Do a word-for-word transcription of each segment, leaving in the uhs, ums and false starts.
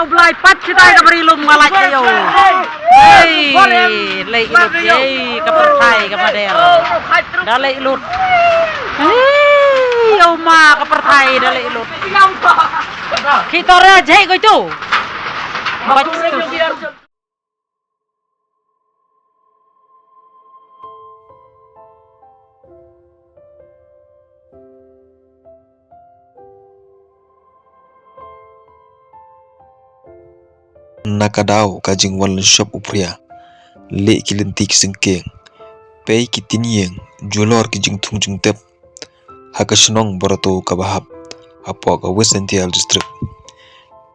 Blai pat chitai ka bari lum nga lait ka yo. Hei, leit lut, hei, ka pyrthai ka bader. Da leit lut. Hei, yo ma ka pyrthai da leit lut. Ki tore jai ko itu. Bac tu. Na ka daw ka jingwan lynshop u phria, leh ki lynti ki syngkien, pei ki tin ïing, julor ki jingthung jingtep ha ka shnong Barato kaba hap hapoh ka West Jaintia Hills District.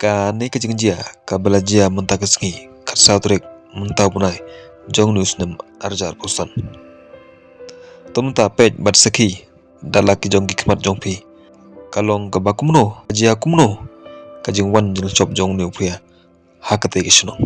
Kane ka jingjia kaba la jia mynta ka sngi, khatsaw tarik mynta u bnai jong une u snem arhajar arphew san. To mynta peit bad sakhi da la ki jong ki khmat jong phi, ka long kaba kumno, ka jia kumno ka jingwan jinglynshop jong une u phria ha katei ka shnong.